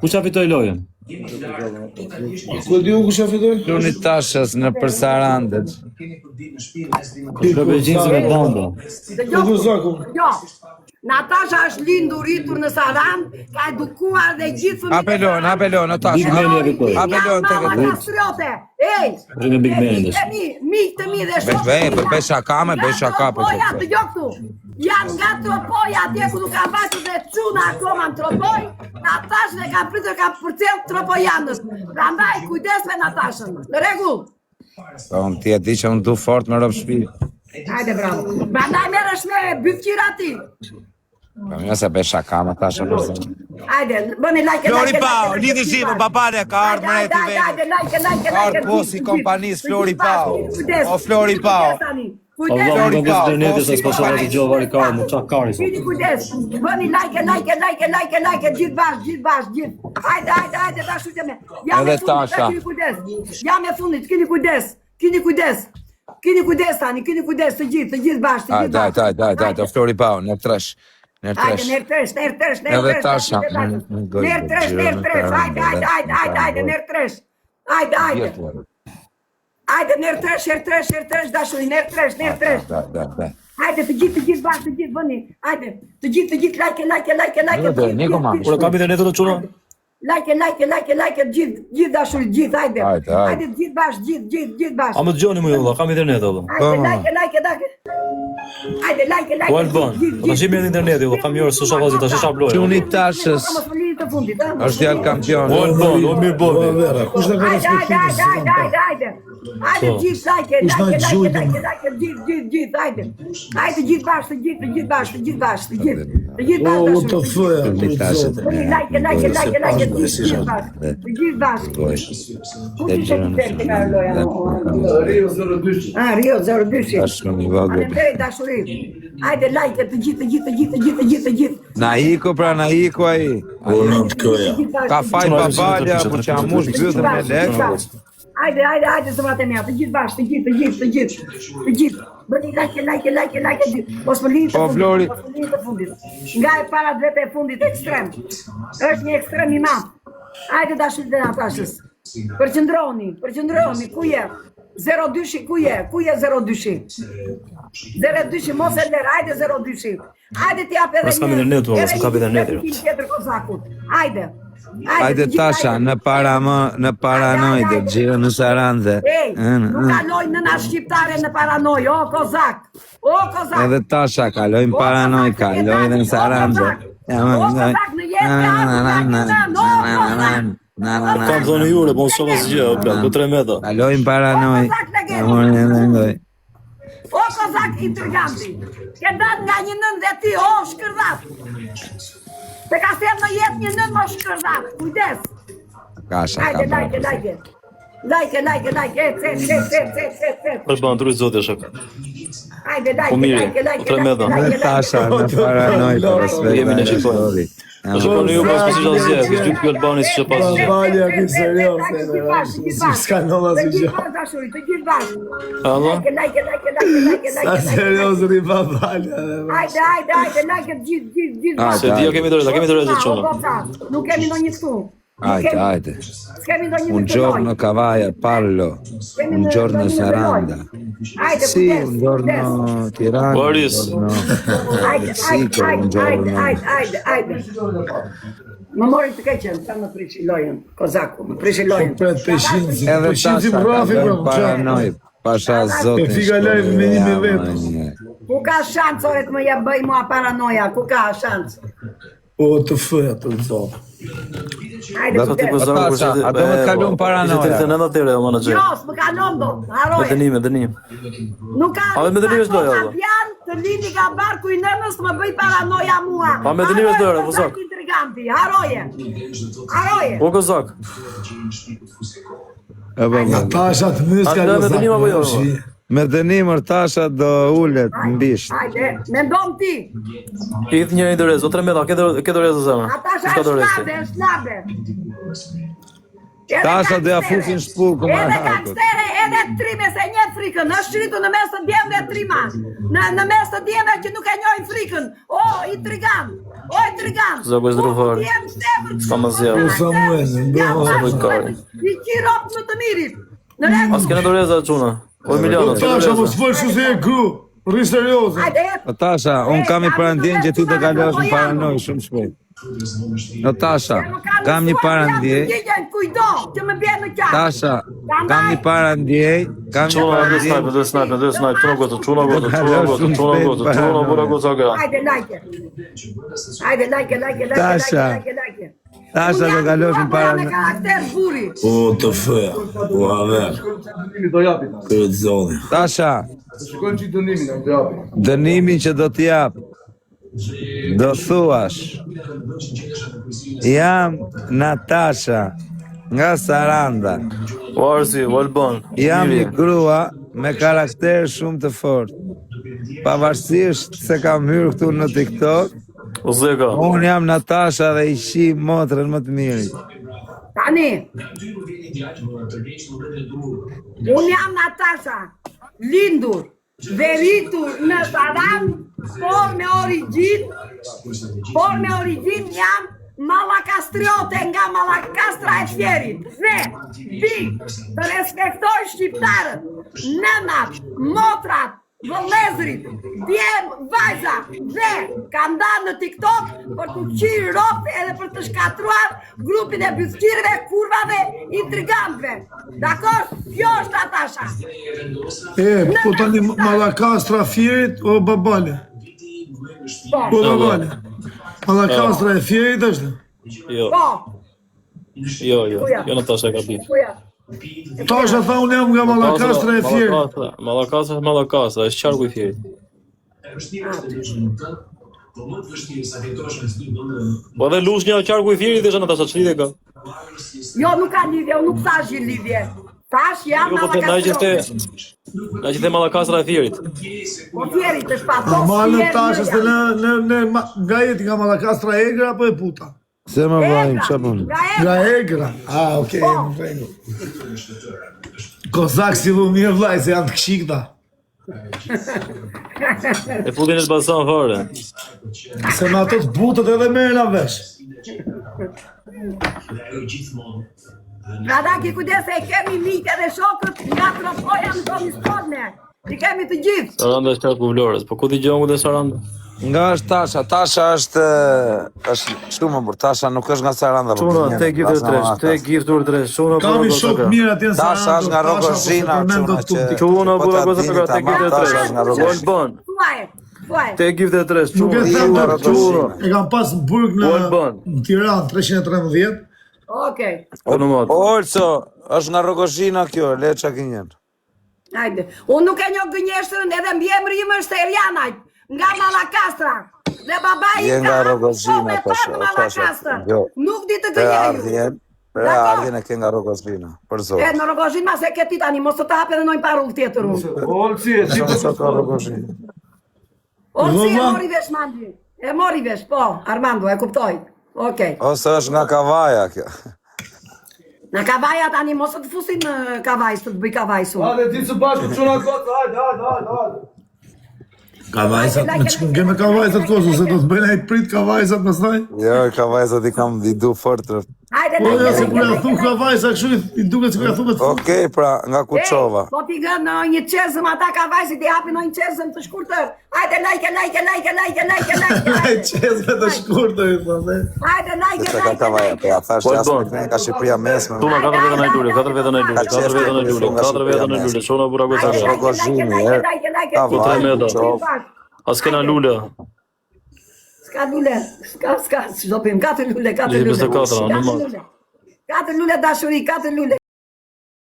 Kush e fitoi lojën? Ku e di unë kush e fitoi? Çuni Tashës në për Sarandet. Shko Begjinci me banda. Po ku Zaku? Jo. Natasha është lindur rritur në Sarandë, ka edukuar dhe gjithë fëmijët. Apelon, apelon, o Big Tasha. Man e fitoi. Apelon tek e Mama kastriote. Ej! Rrinë Big Man Miq të mi, miq të mi dhe Veç shokë. ve, po bëj shaka me, bëj shaka po. Tropoja, dëgjoj këtu. Janë nga Tropoja atje ku nuk ka vajtur dhe çuna akoma në Tropoj. Natashën e ka pritur ka përcjell Tropojanës. Prandaj kujdes me Natashën. Në rregull. Po unë ti e di që unë du fort me rob shtëpi. Hajde bravo. Prandaj merresh me bythqira ti. Po mirë se bëj shaka me Tasha për zonë. Hajde, bëni like, Flori like, Pau, like, lidhi like, zhivën, babale, ka ardhë Hajde, mreti hajde, hajde, vendi. like, like, Ka like, ardhë bosi gjithë, kompanisë gjithë, Flori gjithë bashkë, Pau. Kujdes. O Flori Pau. Kujdes tani. Kujdes. Allah, Flori më Pau, do interneti se bosi s'po shoh kompanisë. asgjë vari kari, më ça kari sot. Kini kujdes. Bëni like, like, like, like, like, gjithë bashkë, gjithë bashkë, gjithë. Hajde, hajde, hajde, dashur të me. Jam Edhe e fundit, Tasha. kini kujdes. Jam e fundit, kini kujdes. Kini kujdes. Kini kujdes tani, kini kujdes të gjithë, të gjithë bashkë, të gjithë Hajde, hajde, hajde, hajde, hajde, o Flori Pau, në tresh. Në Hajde, tresh. ner tresh, ner tresh, ner Edhe tresh. Tasha, hajde, në- në gojë, Ner tresh, xhiro ner në tresh, hajde, hajde, hajde, hajde, hajde, ner tresh. Hajde, hajde. Hajde, ner tresh, ner tresh, ner tresh, dashuri, ner tresh, ner tresh. Da, da, da. Hajde, të gjithë, të gjithë bashkë, të gjithë bëni. Hajde, të gjithë, të gjithë, like, like, like, like, Jo, të gjithë, Niko, gjithë, ma. gjithë. Ora kam internet të çuna? Like, like, like, like, të gjithë, gjithë dashuri, gjithë, hajde. Hajde, hajde. Hajde, të gjithë bashkë, gjithë, gjithë, gjithë bashkë. A më dëgjoni më ju valla, kam internet valla. Hajde, like, like, like. Hajde, like, like. Po Alban, gjithë, po tash gjithë, merr interneti valla, kam një orë s'u vazhdi tash isha bloj. Çuni Tashës Mos më lini të fundit, ha? është djalë kampion. O Alban, o mirë Po bobi. vera, kush na ka Hajde, hajde, respektuar? hajde, hajde, hajde, hajde. Hajde Po. gjithë, like, Kush na like, like, gjujtën? like, like, gjithë, gjithë, gjithë, hajde. Hajde gjithë bashkë, të gjithë, të gjithë bashkë, të gjithë bashkë, të gjithë. Të gjithë O, bashkë, what the dashuri, të gjithë. fuck, Çuni Tashës. Bëni like, like, like, like, të gjithë, gjithë bashkë, të gjithë bashkë. Kush ishte ky tërë që ka loja? Rio 02. Ah, Rio 02. Tash shumë i vogël. Faleminderit dashuri. Hajde like të gjithë, të gjithë, të gjithë, të gjithë, të gjithë, të gjithë. Na iku pra, na iku ai. O, në të këja. Të gjithë bashkë, Ka të faj Çuna, babalja, çuna, po çuna, që amush Të gjithë bythën me bashkë, të lek. gjithë bashkë. Hajde, hajde, hajde, zemrat e mia, të gjithë bashkë, të gjithë, të gjithë, të gjithë, të gjithë. Bëni like, like, like, like, të gjithë. Mos më lini të Po, fundit, Flori. mos më lini të fundit. Nga e para drejt e fundit ekstrem. Është një ekstrem i madh. Hajde dashuri dhe Natashës. Përqendroni, përqendroni, ku je? 02-shi, ku je? Ku je 02-shi? 02-shi, mos e lër, hajde 02-shi. Hajde t'i jap edhe Pra s'kam internet, valla, edhe s'kam një internet, tjetër tjetër kozakut. Hajde. Hajde të gjithë, Tasha, hajde. në para më, në paranojë, Hajde, hajde. xhiro në Sarande. Ej, nuk kaloj nëna shqiptare në paranojë, o kozak. O kozak. Edhe Tasha kalojnë O, paranojë, kozak, se ke kalojnë dalë, në Sarande. O kozak, o kozak në jetë ka ardhur nga një nënë, o kozak. Kam thonë jure, po unë s'shoh asgjë, o plak, po tre meta. Kalojnë paranojë. O, kozak, legend. O kozak intriganti. Ke dalë nga një nënë dhe ti, o shkërdhat. Të ka sjellë në jetë një nënë më shkërdhat. Kujdes. Kasha ka Hajde, like, bërë. like. Like, like, like, ec, ec, ec, ec, ec, ec, ec. Alban, truj zoti shok. Hajde, like, Po mirë, like, like, po tre like, meta. like, Edhe like. Tasha në paranojë, po respekt. Jemi në shikojmë. Flori. Po shikoni ju pas s'është asgjë, kish dy ky Albani s'është pas asgjë. Babalja, ky serioz, e, e, s'ka ndodhur Të asgjë. gjithë bashkë, dashuri, të gjithë bashkë. Allah. Like, like, like, like, like, Sa like, like. serioz rri babalja. dhe, dhe. Hajde, hajde, hajde, like, të gjithë, gjithë, gjithë Hajde, bashkë. Se di jo kemi dorë, kemi dorë të O, çuna. goca, Nuk kemi ndonjë këtu. Nuk Hajde, kemi- hajde. S'kemi ndonjë Un në këtë giorno lojë. Cavaia parlo, Kemi un në- giorno ndonjë në këtë Saranda. lojë. Hajde, Sì, kujdes, un kujdes. giorno Tirana, un Boris. giorno Hajde, hajde, Mexico, un hajde, hajde, giorno hajde, hajde, hajde. Më mori të keqen, sa më prishi lojën, kozaku, më prishi lojën. Po pret peshinci. Edhe Peshinci Tasha mrafi, kalojnë bro. paranojë. Pasha zotin. E fika live me një me vetë. Ku ka shans ore të më ja bëj mua paranoja? Ku ka shans? O, të fëja të zotë. Hajde, Do Po ti kujdes. po zaku Tasha, kush a do më të kalon paranoja? Ishte 39 atëre valla në xhep. Jo, s'më kalon dot, Me harroje. dënim, me dënim. Nuk ka. A, me dënim është loja, valla. Kampion të lindi nga barku i nënës të më bëj paranoja mua. Pa, me dënim është Harroje, loja, kozak kozak. Intriganti, harroje. Harroje. O kozak. E po, po. Natasha të myska A, me dënim apo jo? Me dënim or Tasha do ulet në bisht. Hajde, mendon ti. I idh njëri dorez, o 13, ke dorë, ke dorez o zemër. Natasha Kush ka është dorez ti? labe, është labe. Edhe Tasha do ja gangstere. fusin shpukën, Edhe marakut. gangstere, edhe trime se njeh frikën. Është rritur në mes të djemve trima. Në në mes të djemve që nuk e njohin frikën. O intrigan. O intrigan. Zogu e zdru O, fare. djem tepër S'ka më zjarr. O, Samuel, Jam bëha. bashkë Kari. I qi rob më të mirit. Në rregull. As kena doreza çuna. O Emiliano, Po s'ke Tasha, mos doreza. fol kështu se je gru. Rri serioze. Hajde, ec. Natasha, unë kam i parandjen që ti do kalosh në paranojë shumë shpejt. Natasha, kam një parandje. Përgjigjen kujdo që më bie në qark. Tasha, kam një parandje, kam një Çuna, do parandje. snipe, do snipe, do snipe, çuna goca, çuna goca, çuna goca, çuna goca, çuna bura goca gra. Hajde like. Hajde like, like, like, Tasha. like, like, like. Tasha do kalosh në Me paranojë. karakter burri. O të fë, o haver, Dënimi do japi tash. këtë zoni. Tasha, Shikojmë çi dënimin do japi. dënimin që do t'jap, do thuash, jam Natasha nga Saranda. O Arsi, o Alban. Jam Miri. një grua me karakter shumë të fortë. Pavarësisht se kam hyrë këtu në TikTok, O Zeka. unë jam Natasha dhe i shi motrën më të mirit. Tani. Unë jam Natasha, lindur dhe rritur në Saran, por me origjinë, por me origjinë jam Mallakastriote nga Mallakastra e Fierit. Dhe vi të respektoj shqiptarët, nënat, motrat, vëllezërit, djem, vajza dhe kam dalë në TikTok për të qirë ropt edhe për të shkatruar grupin e bythqirëve, kurvave, intrigantëve. Dakor? Kjo është Natasha. E, po tani Mallakastra Fierit, o babale. Po, Po babale. Mallakastra e Fierit është. Jo, po, jo, jo. Jo Natasha e ka ditë. kuja. Tasha tha unë jam nga Mallakastra e Fierit. Mallakastra, Mallakastra, Mallakastra, është qarku i Fierit. Po edhe Lushnja qarku i Fierit është Natasha, ç'lidhje ka? Jo, nuk ka lidhje, unë nuk thash një lidhje. Thash jam Jo, po the na që the na që the Mallakastra e Fierit. Po Fierit është pa to. Normal Natasha se në në në ma- nga jeti nga Mallakastra e Egra apo e puta? Se më vajmë, që punë? Nga Egra. Nga Egra. Ah, okay, në rregull. Kozak si vu mirë vllai se janë të këshikta. E futin në Elbasan fare. Se me ato të butët edhe merren vesh. Nga da ki kujdes se e kemi miqtë edhe shokët nga Tropoja në Komistorne. I kemi të gjithë. Saranda është qarku i Vlorës. Po ku dëgjon ku dhe Saranda? Nga është Tasha? Tasha është është shumë më burr. Tasha nuk është nga Saranda. po Çuna, përnjëherë, te giftur as nga tresh, te Mallakastra. giftur tresh, çuna Kam bura i goca shok gra. mirë atje në Tasha Sarandë. është nga Tasha, po se Rrogozhina, përmend çuna do të që Çuna po bura ta goca dini gra, te tamam, giftur Tasha tresh. është nga O Rrogozhina. Alban, Thuaj, thuaj. te giftur tresh, Nuk e çuna. them Nga dot Rrogozhina. E kam pas në burg në O Alban. në Tiranë 313. Okej. Po në mat. O Olso, është nga Rrogozhina kjo, le çka gënjen. Hajde. Unë nuk e njoh gënjeshtrën edhe mbiemri im është Erjanaj nga Mallakastra. Dhe babai Je im nga ka hapur Rrogozhina, shkollën e parë tash, në tash, Mallakastër. jo. Nuk di të Për gënjej. ardhjen, për Dakor. ardhjen e ke nga Rrogozhina, për E zot. në Rrogozhinë ma se ke ti tani, mos të të hap edhe ndonjë parull tjetër unë. Olci, e si Shumë sa ka Rrogozhina. Olsi e Vëlla. mori vesh Mandi. E mori vesh, po, Armando, e kuptoj. Okej. Ose është nga Kavaja kjo. Në Kavaja tani mos të të fusin në Kavaj, të të bëj Kavaj su. Hajde ti së bashku çuna goca, hajde, hajde, hajde, hajde. Kavajsat, me ç'kun ke me kavajsat kozë, se do të bëjnë ai prit kavajsat pastaj. Jo, Kavajsat i kam i du fort. Hajde, Po hajde, jo, se hajde, kur ja hajde, thu hajde. kavajsa kështu i- i duket sikur ja thu me të Okej, pra, nga Kuçova. Ej, Po ti gën në një çezëm ata Kavajsit i hapin në një çezëm të shkurtër. Hajde like, like, like, like, like, like. Ai hajde. çezme të shkurtër i thonë. Hajde like, Se ka like, Kavaja, po ja like. thash Po, që as bon. me nga Shqipëria mesme. Çuna katër veta në lule, katër veta në lule, katër veta në lule, katër veta në lule, çuna bura goca Hajde gra. like, like, Rrogozhini, like, er. like, like. Kavaj, Po, tre meta. Kuçovë. As kena lule. S'ka lule, s'ka, s'ka, s'do pim, katër lule, katër lule. 54, Katër normal. lule. Katër lule dashuri, katër lule.